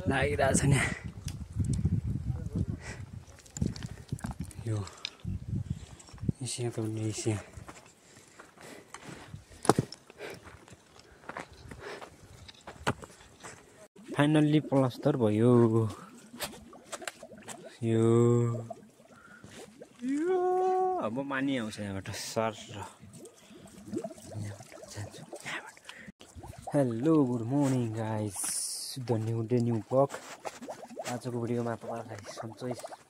लागिरहेछ नि यो एसिया तोड्ने एसिया फाइनल्ली प्लास्टर भयो यो अब मानी आउँछ यहाँबाट sir hello good morning guys the new day new blog आजको भिडियोमा तपाईँलाई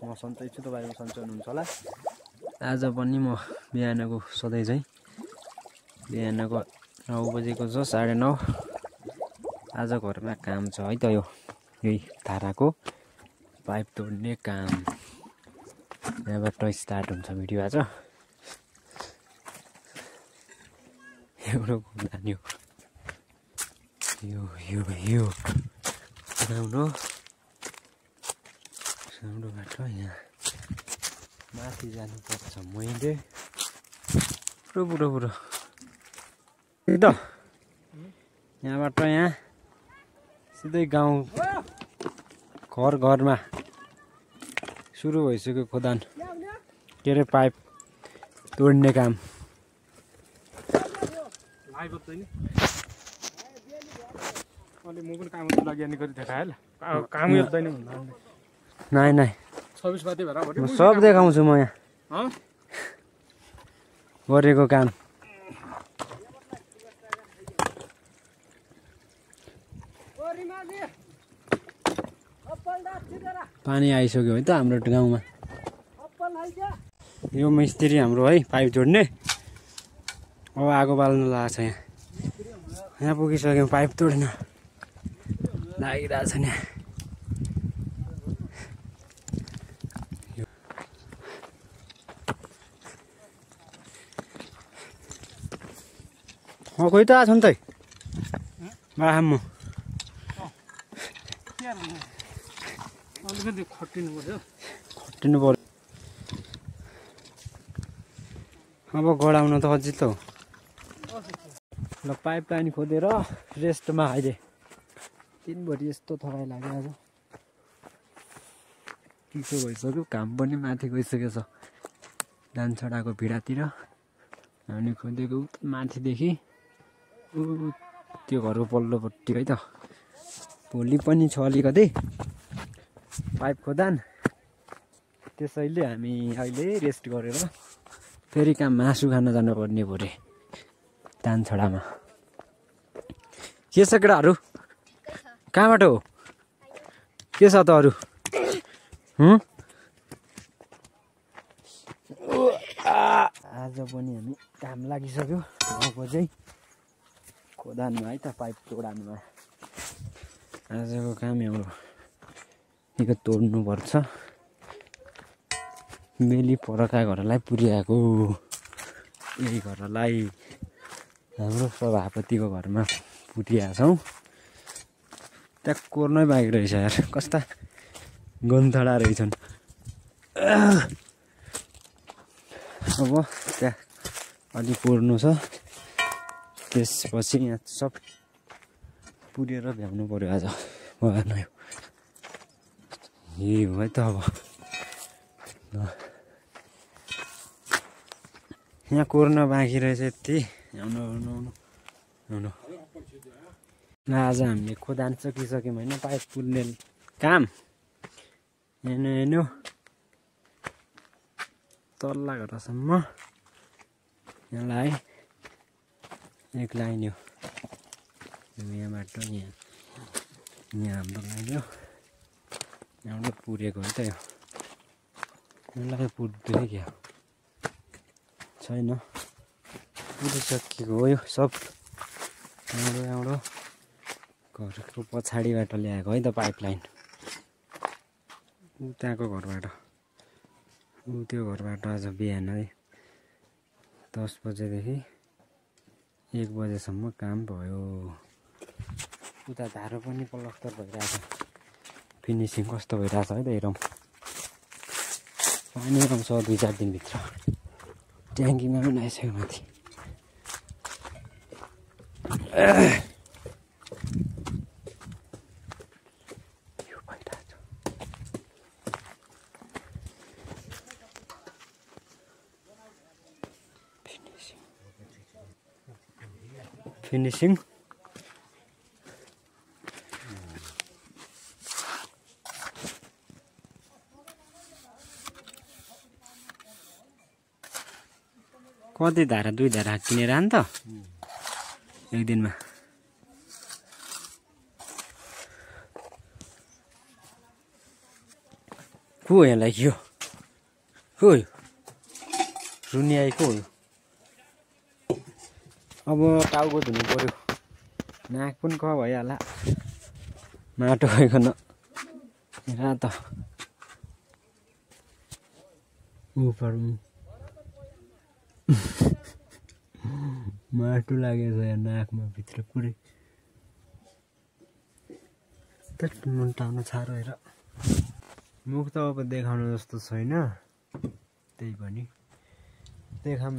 म सन्चै छु तपाईँहरू सन्चै हुनुहुन्छ होला आज पनि म बिहानको सधैँ चाहिँ बिहानको 9 बजेको छ 9:30 आज घरमा काम छ है त यो यही धाराको पाइप तोड्ने काम यहाँबाट स्टार्ट हुन्छ भिडियो आज एउटा नानी हो यो राम्रो बाटो यहाँ माथि जानुपर्छ मैले पुरो त यहाँबाट यहाँ सिधै गाउँ घरमा सुरु भइसक्यो खोदान के अरे पाइप तोड्ने काम नाइ म सब देखाउँछु म यहाँ गरेको काम पानी आइसक्यो है त हाम्रो गाउँमा यो मिस्त्री हाम्रो है पाइप जोड्ने अब आगो बाल्नु लाग्छ यहाँ पुगिसक्यौँ पाइप तोड्न लागिरहेछ नि खोइ त आछन् त बाहाम खट्टिनु पर्यो अब गडाउन त अझै त हो ल पाइप लाइन खोदेर रेस्टमा अहिले दिनभरि यस्तो थकाइ लाग्यो आज चिसो भइसक्यो घाम पनि माथि गइसकेको छ दानछडाको भिडातिर हामी खोदेको माथिदेखि त्यो घरको पल्लोपट्टि है त भोलि पनि छ अलिकति पाइप खोदान त्यसैले हामी अहिले रेस्ट गरेर फेरि कहाँ मासु खान जानुपर्ने भरे दानछडामा के छ केटाहरू कहाँबाट हो के छ त अरू आज पनि हामी काम लागिसक्यो 9 बजे खोदानमा है त पाइप तोडानमा आजको काम हाम्रो निकै तोड्नुपर्छ मेली परका घरलाई पुर्याएको यही घरलाई हाम्रो सभापतिको घरमा पुर्याएको छौँ त्यहाँ कोर्नै बाँकी रहेछ यार कस्ता गन्थडा रहेछन् अब त्यहाँ अलि कोर्नु छ त्यसपछि यहाँ सब पुरेर भ्याउनु पर्यो आज भएन यही हो है त अब यहाँ कोर्न बाँकी रहेछ यति आउनु आज हामीले खोदान सकिसक्यौँ होइन पाइप पुर्ने काम हेर्नु तल्ला घरसम्म यहाँलाई एक लाइन यो यहाँबाट यहाँ हाम्रो लाइन यो यहाँबाट पुरेको है त यो यहाँलाई पुर्दै क्या छैन पुरिसकेको हो यो सब हाम्रो घरको पछाडिबाट ल्याएको है त पाइप लाइन त्यहाँको घरबाट त्यो घरबाट आज बिहान है 10 बजेदेखि 1 बजेसम्म काम भयो उता धारो पनि प्लास्टर भइरहेछ फिनिसिङ कस्तो भइरहेछ है त हेरौँ पानी आउँछ 2-4 दिनभित्र ट्याङ्कीमा पनि आइसक्यो माथि फिनिसिङ कति धारा 2 धारा किनेर आन त एक दिनमा को यसलाई यो को यो रुनियाएको हो अब टाउको धुनु पर्यो नाक पनि क भइहाल्ला माटो गइकन रात उफार्नु माटो लागेछ यहाँ नाकमा भित्र पुरै मुन टाउनु छारो हेर मुख त अब देखाउनु जस्तो छैन त्यही पनि देखाम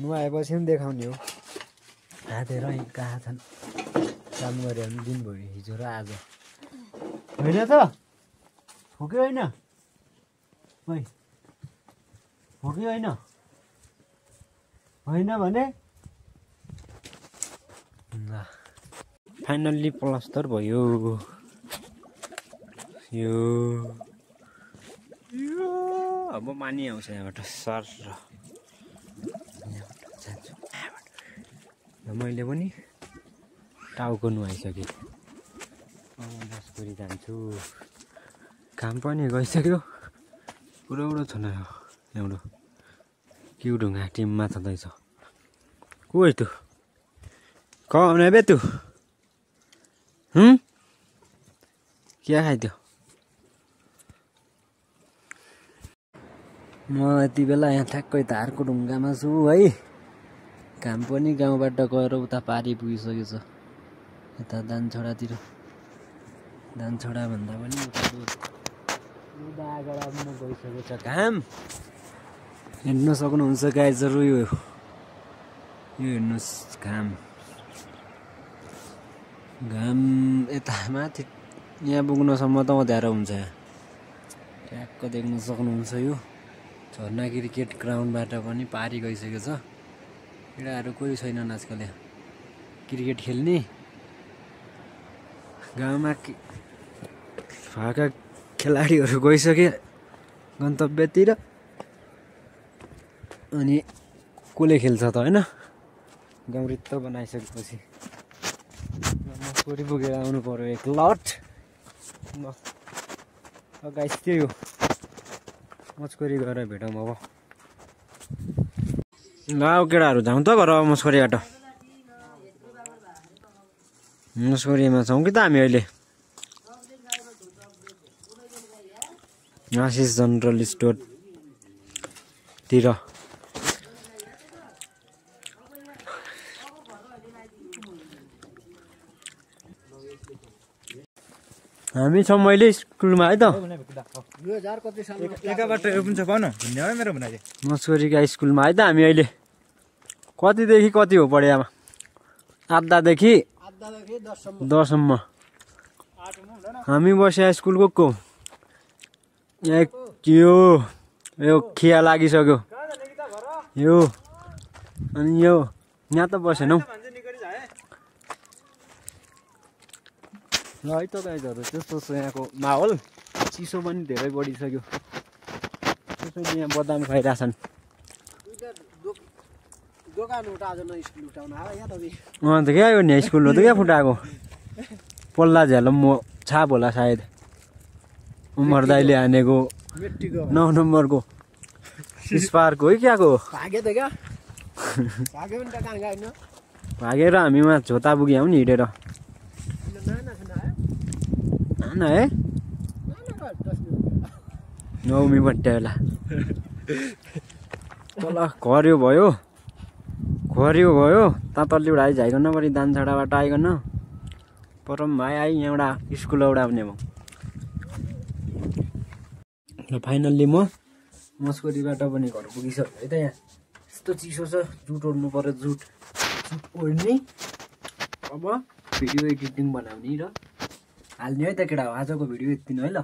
नुहाएपछि पनि देखाउने हो हातहरू कहाँ छन् काम गरे भने दिनभरि हिजो र आज होइन त हो कि होइन ओइ हो कि होइन होइन भने फाइनल्ली प्लास्टर भयो यो अब पानी आउँछ यहाँबाट सर मैले पनि टाउको नुहाइसकेँ बस गरी जान्छु काम पनि गइसक्यो पुरो छ न एउटा किउढुङ्गा टिममा छँदैछ को है तँ कौन है बे तू क्या खाइदियो म यति बेला यहाँ ठ्याक्कै धारको ढुङ्गामा छु है काम पनि गाउँबाट गएर उता पारी पुगिसकेछ यता दानछोडातिर दानछोडा भन्दा पनि उता आगडामा गइसकेको छ काम हेर्न सक्नुहुन्छ गाइजहरू यो हेर्नुहोस् घाम यता माथि यहाँ पुग्नसम्म त अँध्यारो हुन्छ यहाँ ट्याक्क देख्न सक्नुहुन्छ यो झर्ना क्रिकेट ग्राउन्डबाट पनि पारी गइसकेको छ केटाहरू कोही छैनन् आजकल यहाँ क्रिकेट खेल्ने गाउँमा भएका खेलाडीहरू गइसके गन्तव्यतिर अनि कसले खेल्छ त होइन गाउँ रित्त बनाइसकेपछि मस्कोरी पुगेर आउनु पर्यो एक लट गाइस त्यही हो मस्कोरी गएर भेटौँ अब ल केटाहरू जाउँ त घर मस्कोरीबाट मस्कोरीमा छौँ कि त हामी अहिले आशिष जनरल स्टोरतिर हामी छौँ मैले स्कुलमा है त मस्कोरीका स्कुलमा है त हामी अहिले कतिदेखि कति हो पढ्यामा 8 देखि 10 सम्म हामी बस्या स्कुल को यो खिया लागिसक्यो यो अनि यो यहाँ त बसेनौ ल है त गाइजहरू त्यस्तो छ यहाँको माहौल चिसो पनि धेरै बढिसक्यो त्यसैले यहाँ बदाम खाइरहेछन् अन्त क्या यो नि स्कुल हो त क्या फुटाएको पल्ला झ्यालम म छाप होला सायद उमर दाइले हानेको 9 नम्बरको स्पार्क हो क्याको भागेर हामीमा झोता पुग्यौँ नि हिँडेर है नौमी बट्टे होला तल घर्यो भयो तातल्ली उडा आइकन बढी दानछाडाबाट आइकन परम भाइ आइ यहाँबाट स्कुल उडाउने भयो ल फाइनल्ली म मस्कोरीबाट पनि घर पुगिसक्यो है त यहाँ यस्तो चिसो छ जुट ओढ्नु पर्यो जुट ओढ्ने अब भिडियो एडिटिङ बनाउने र हाल्ने है त केटा हो आजको भिडियो यति नै है ल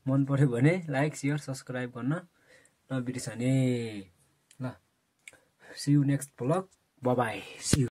मन पर्यो भने लाइक शेयर सब्सक्राइब गर्न नबिर्सने ल see you next vlog bye see you